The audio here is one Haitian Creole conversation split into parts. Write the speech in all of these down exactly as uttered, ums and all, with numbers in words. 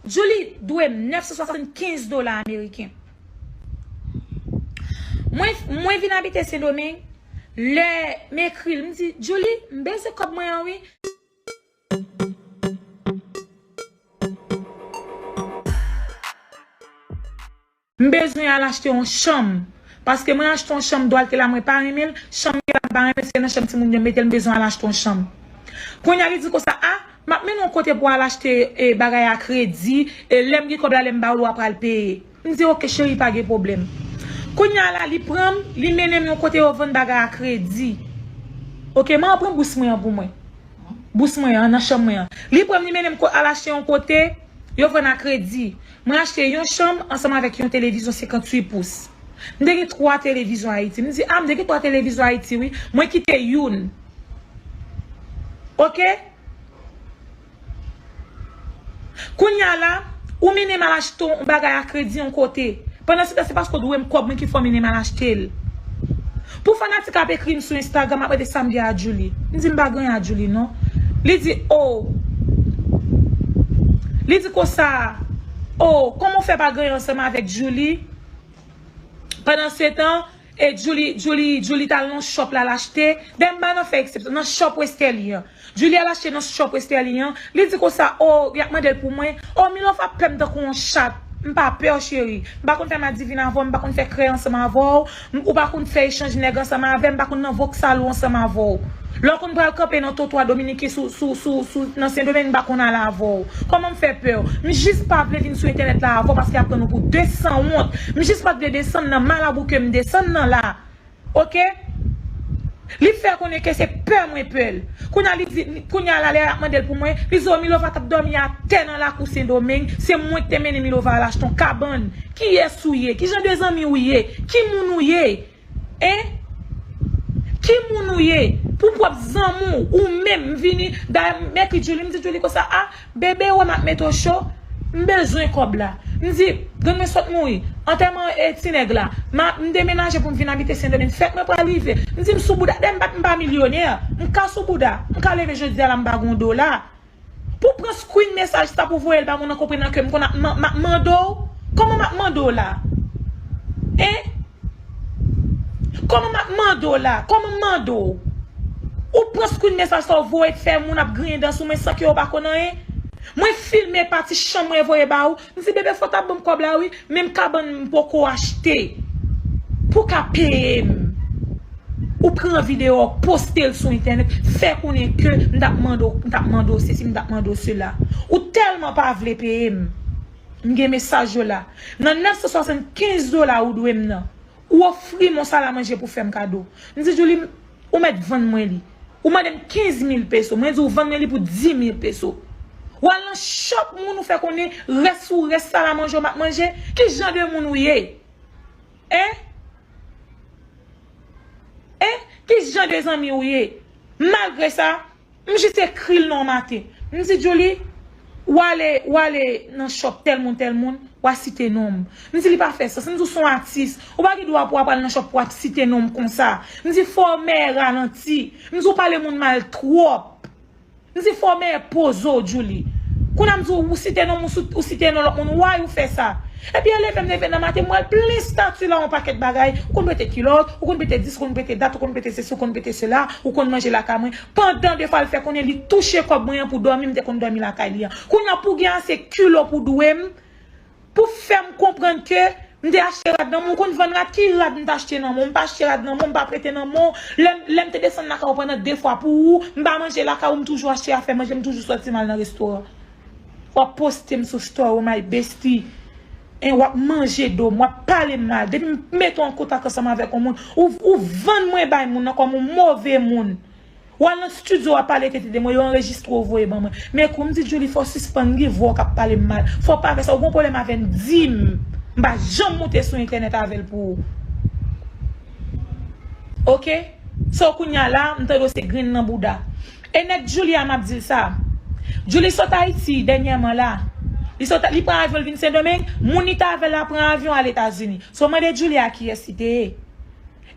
Julie dwe m nèf san swasannkenz dola ameriken. Mwen, mwen vin abite Sendomeng. Lè m ekri l, m di, Julie, m bezwen kòb mwen an, wi. M bezwen al achte yon chanm. Paske mwen achte yon chanm, dwal ke la mwen pa renmen l, chanm ke la m pa renmen, se nan chanm timoun yo mete l, m bezwen al achte yon chanm. Kounye a li di konsa, a, m ap mennen yon kote pou al achte e, bagay a kredi, e lè m gen kòb la, lè m ba ou, w ap al peye. M di, oke, cheri, pa gen pwoblèm. Kounye a la, li pran m, li mennen m yon kote yo vann bagay a kredi. Oke, m al pran bous mwen an pou mwen. Bous mwen an, nan chanm mwen an. Li pran m, li mennen m ko- al achte yon kote, yo vann a kredi. Mwen achte yon chanm ansanm avèk yon televizyon senkantuit pous. M te gen twa televizyon Ayiti. M di, a, m te gen twa televizyon Ayiti, wi. Mwen kite youn. Oke? Kounye a la, ou mennen m al achte yon bagay a kredi yon kote. Pandan se tan, se paske w dwe m kòb mwen ki fè w mennen m al achte l. Pou fanatik ap ekri m sou Instagram, ap mande sa m gen a Julie. M di m pa gen anyen a Julie, non. Li di, o. Li di konsa, o, kòman w fè pa gen anyen ansanm avèk Julie? Pandan se tan, e Julie, Julie, Julie t al nan shop la, l achte. Dayè m pa nan fè eksepsyon, nan shop Westerlie an. Julie al achte nan shop Westerlie an. Li di konsa, o, y ap mande l pou mwen. O, Milova pè m tankou yon chat. M pa pè w, cheri. M pa konn fè madivin avè w, m pa konn fè krèy ansanm avè w. M- Ou pa konn fè echanj nèg ansanm avè m, m pa konn nan voksal ou ansanm avè w. Lè w konn pral kanpe nan twotwa dominiken sou, sou, sou, sou, nan Sendomeng, m pa konn ale avè w. Kòman m fè pè w? M jis pa vle vin sou entènèt la avè w paske y ap pran nou pou de sanwont. M jis pa t vle desann nan malabou ke m desann nan la. Oke? Li fè konnen ke se pè mwen pè l. Kounye a li di, kounye a la lè y ap mande l pou mwen, li di, o, Milova t ap dòmi atè nan lakou Sendomeng, se mwen ki te mennen Milova al achte yon kabann. Kiyès ou ye? Ki jan de zanmi ou ye? Ki moun ou ye? Hein? Ki moun ou ye? Pou pwòp zanmi w, ou menm, m vini, dayè, m ekri Julie, m di Julie konsa, a, bebe, wè m ap mete w cho, m bezwen kòb la. M di, grann mwen sot mouri, antèman e ti nèg la, m a, m demenaje pou m vin abite Sendomeng, fèt mwen pral rive. M di, m sou bouda, dayè m pa, m pa milyonè, m ka sou bouda, m ka leve jodi a la, m pa gen yon dola. Pou pran screen mesaj sa pou voye l ba moun nan konprann ke m konn ap man- m ap mande w. Kòman m ap mande w la? Hein? Kòman m ap mande w la? Kòman m mande w? Ou pran screen mesaj sa w voye k fè moun ap griyen dan sou mwen san ke w pa konn anyen? Mwen filme pati chanm mwen voye ba ou. M di bebe fò w ta ban m kòb la wi, menm kabann m poko achte. Pou w ka peye m. Ou pran videyo, poste l sou entènèt, fè konnen ke m t ap mande w, m t ap mande w sesi, m t ap mande w sela. Ou tèlman pa vle peye m. M gen mesaj yo la. Nan nèf san swasannkenz dola ou dwe m nan, ou ofri m yon salamanje pou fè m kado. M di Julie, ou mèt vann mwen li. Ou mande m kenz mil peso. Mwen di w vann mwen li pou dis mil peso. W al nan shop moun ou fè konnen rès ou rès salamanje w m ap manje. Ki jan de moun ou ye? Hein? Hein? Ki jan de zanmi ou ye? Malgre sa, m jis ekri l nan yon maten. M di, Julie, w ale, w ale nan shop tèl moun, tèl moun, w a site non m. M di, li pa fè sans. M di, w se yon atis. Ou pa gen dwa pou w ap al nan shop pou w ap site non m konsa. M di, fò w mèye ralanti. M di, w pale moun mal twòp. M di fò w mèye poze w, Julie. Kounye a m di w, ou site non m, ou sou- ou site non lòt moun, why ou fè sa? Epi e leve m leve nan maten, m wè l plen stati la yon pakèt bagay. Ou konn pete kilòt, ou konn pete dis, ou konn pete dat, ou konn pete sesi, ou konn pete sela, ou konn manje lakay mwen. Pandan de fwa l fè konnen li touche kòb mwen an pou dòmi, m te konn dòmi lakay li an. Kounye a pou gen ase kilo pou dwe m, pou fè m konprann ke m te achte rad nan men w, ou konn vann rad, ki rad m t achte nan men w? M pa achte rad nan men w, m pa prete nan men w. Lè, lè m te desann lakay ou pandan de fwa pou ou, m pa manje lakay ou, m toujou achte afè manje, m toujou sòti m al nan restoran. W ap poste m sou story, my bestie. En, w ap manje do m, w ap pale m mal. Depi m mete w an kontak ansanm avèk yon moun, ou, ou vann mwen bay moun nan kòm yon move moun. W al nan estidyo, w ap pale tete de mwen, yo anrejistre w voye ban mwen. Men kou m di Julie, fò w sispann gen vwa w k ap pale m mal. Fò w pa fè sa, ou gen pwoblèm avè m, di m. M pa janm moute sou entènèt avè l pou ou. Oke? So, kounye a la, m tande w se grenn nan bouda. E nèg Julie a, m ap di l sa. Julie sot Ayiti dènyèman la. Li sot, li pran avyon, l vin Sendomeng. Moun li t avè l la pran avyon al Etazini. So, mande Julie a kiyès li te ye.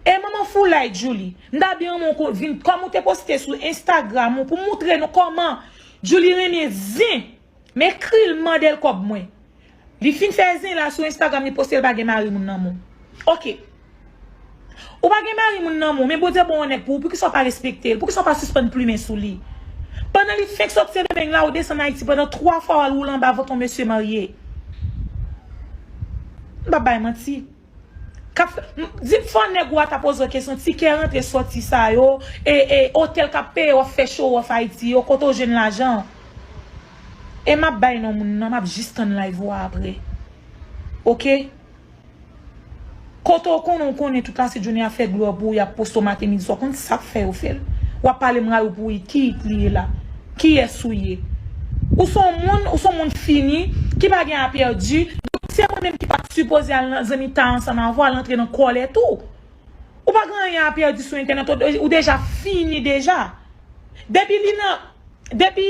E manman foulay Julie. M ta byen renmen w vin, kòm ou te poste sou Instagram ou pou moutre nou kòman Julie renmen zen. M ekri l, m mande l kòb mwen. Li fin fè zen la sou Instagram, li poste l pa gen mari moun nan men w. Oke. Ou pa gen mari moun nan men w, men Bondye ba w yon nèg pou ou, poukisa w pa respekte l? Poukisa w pa sispann plimen sou li? Pandan li fenk sòti Sendomeng la, ou desann Ayiti pandan twa fwa, w al woule anba vant yon mesye marye. M p ap bay manti. K ap fè, m, di m fò nèg ou a ta poze w kesyon, ti kè rantre sòti sa yo, e, e otèl k ap peye w ap fè show off Ayiti yo, kote w jwenn lajan? E m ap bay non moun nan, m ap jis tann live ou a apre. Oke? Kote w konnen, w konnen tout lasenjounen y ap fè glwa pou ou, y ap poste w maten, midi, swa, w konn sa k fè yo fè l. W ap pale m ray ou pou it, ki it li ye la? Kiyès ou ye? Ou se yon moun, ou se yon moun fini, ki pa gen a pèdi. Donk, se mwen menm ki pa t sipoze al nan zanmitay ansanm avè w, al antre nan kòlèt ou. Ou pa gen anyen a pèdi sou entènèt, ou, ou deja fini deja. Depi li nan, depi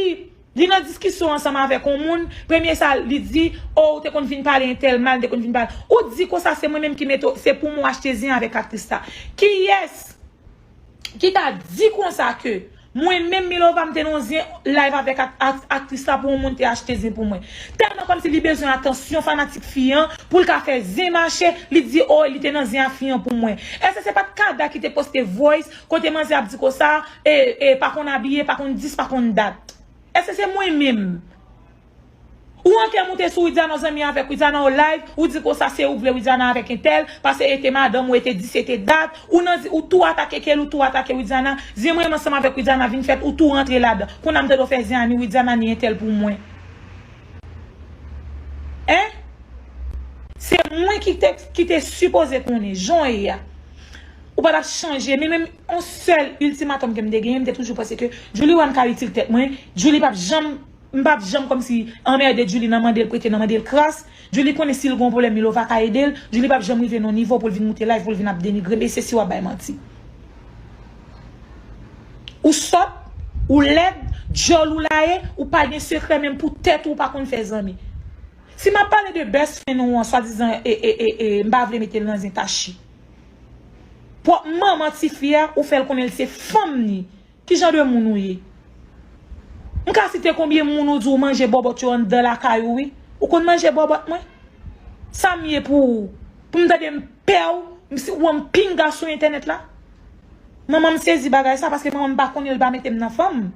li nan diskisyon ansanm avèk yon moun, premye sa li di, o, ou te konn vin pale entèl mal, te konn vin pale. Ou di konsa se mwen menm ki mete w, se pou mwen w achte zen avèk aktris la. Kiyès ki ta di konsa ke mwen menm Milova m te nan zen live avèk ak, ak, aktris la pou yon moun te achte zen pou mwen? Tèlman kòmsi li bezwen atansyon fanatik fi an pou l ka fè zen mache, li di, o, li te nan zen a fi an pou mwen. Èske se pa t Kada ki te poste voice kote manzè ap di konsa, e, e, pa konn abiye, pa konn dis, pa konn dat? Èske se mwen menm? Ou antre moute sou Widiana, w zanmi avèk Widiana, ou live, ou di konsa se ou k vle Widiana avèk entèl, paske e te madanm ou, e te dis, e te dat, ou nan, ou tou atake Kelly, ou tou atake Widiana, zen mwen menm ansanm avèk Widiana vin fèt, ou tou rantre ladan. Kounye a m tande w fè zen a ni Widiana ni entèl pou mwen. Hein? Se mwen ki te, ki te sipoze konnen jan w ye a. Ou pa t ap chanje, men menm yon sèl iltimatòm ke m te genyen, m te toujou panse ke Djouly One ka itil tèt mwen, Djouly p ap janm, m p ap janm kòmsi anmède Djouly nan mande l prete, nan mande l kras. Djouly konnen si l gen yon pwoblèm, Milova ka ede l. Djouly p ap janm rive nan yon nivo pou l vin moute live, pou l vin ap denigre m, e se si w ap bay manti. Ou sòt, ou lèd, djòl ou la ye, ou pa gen sekrè, menm pou tèt ou, ou pa konn fè zanmi. Si m ap pale de best friend ou an, swadizan, e, e, e, e, m pa vle mete l nan zen Tachi. Pwòp manman tifi a, ou fè l konnen l se fanm ni. Ki jan de moun ou ye? M ka site konbyen moun ou di w manje bòbòt yo anndan lakay ou, wi. Ou konn manje bòbòt mwen? Sa m ye pou ou? Pou m tande m pè w, m si, ou ban m pinga sou entènèt la? Manman m sezi bagay sa, paske manman m pa konnen l pa mete m nan fanm.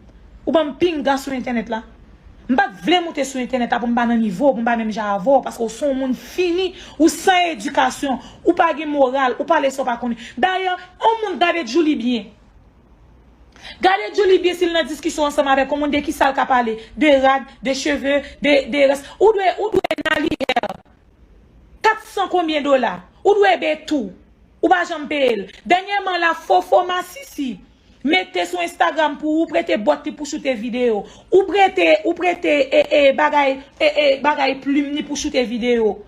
Ou ban m pinga sou entènèt la. M pa t vle moute sou entènèt la pou m pa nan nivo w, pou m pa menm jan avè w, paske w se yon moun fini, ou san edikasyon, ou pa gen moral, ou pale sa w pa konnen. Dayè, yon moun gade Djouly byen. Gade Djouly byen si l nan diskisyon ansanm avèk yon moun, de kisa l ka pale? De rad, de cheve, de, de rès. Ou dwe, ou dwe Nali Hair. Kat san konbyen dola? Ou dwe Betou. Ou pa janm peye l. Dènyèman la, Fofo Masisi mete sou Instagram pou ou prete bòt li pou choute videyo. Ou prete, ou prete, e, e, bagay, e, e, bagay plim li pou choute videyo.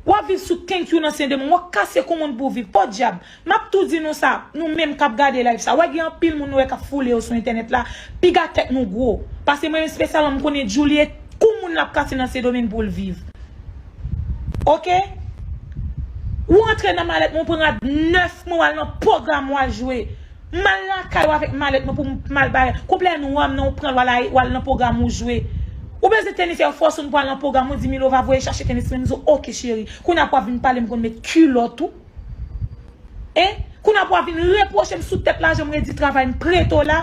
W ap viv sou thank you nan Sendomeng. W ap kase kou moun pou w viv. Podyab. M ap tou di nou sa, nou menm k ap gade live sa. W wè gen anpil moun nou wè k ap foule yo sou entènèt la. Piga tèt nou gwo. Paske mwen menm espesyalman m konnen Djouly e kou moun l ap kase nan Sendomeng pou l viv. Oke? Ou antre nan malèt mwen, ou pran rad nèf mwen, w al nan pwogram, w al jwe. M al lakay ou avèk malèt mwen pou m, m al bay. Kouplè nou an m nan, ou pran l, w al, w al nan pwogram ou jwe. Ou bezwen tennis Air Force One pou al nan pwogram, ou di Milova voye chache tennis mwen, m di w, oke cheri. Kounye a pou w ap vin pale m konn met kilòt ou. Hein? Kounye a pou w ap vin repwoche m sou tèt lajan m redi travay m prete w la.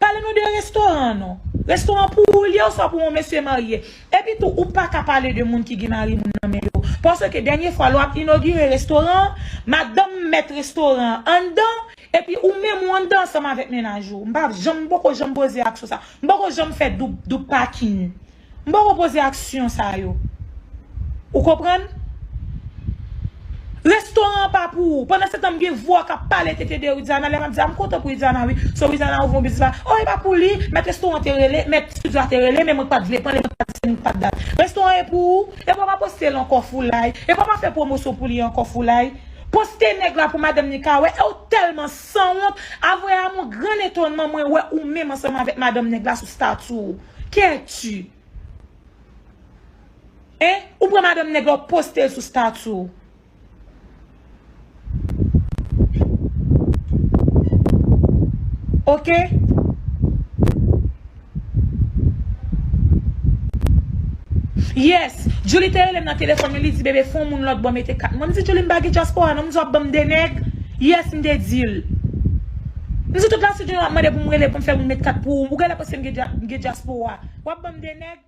Pale nou de restoran an non. Restoran pou ou l ye oswa pou yon mesye marye? Epi tou, ou pa ka pale de moun ki gen mari moun nan men yo. Paske dènye fwa, lè w ap inogire restoran an, madanm mèt restoran an anndan, epi ou menm ou anndan ansanm avèk mennaj ou. M pa janm, m poko janm poze aksyon sa. M poko janm fè doub, doub pakin. M poko poze aksyon sa yo. Ou konprann? Restoran an pa pou ou. Pandan se tan, m gen vwa k ap pale tete de Widiana. Lè m ap di, a, m kontan pou Widiana, wi. So, Widiana ouvri yon biznis la. O, e pa pou li. Mèt restoran te rele, mèt estidyo a te rele, men mwen k pa t vle pran li, mwen k pa t di se mwen k pa t dat. Restoran e pou ou. E pa pa poste l ankò foulay. E pa pa fè pwomosyon pou li ankò foulay. Poste nèg la pou madanm ni ka wè. E w tèlman sanwont. Avwè, a mon gran etònman, mwen wè ou menm ansanm avèk madanm nèg la sou stati w. Kèti. Hein? Ou pran madanm nèg la, w poste l sou stati w. Oke? Yes, Julie te rele m nan telefòn, men li di, "Bebe, fè yon moun lòt bò mete kat." Mwen, m di, "Julie, m pa gen dyaspora, non." M di, "W ap ban m de nèg?" Yes, m te di l. M di, "Tout la sou Julie, w ap mande pou m rele, pou m fè moun met kat pou ou. Ou genlè panse m gen dya- m gen dyaspora. W ap ban m de nèg?"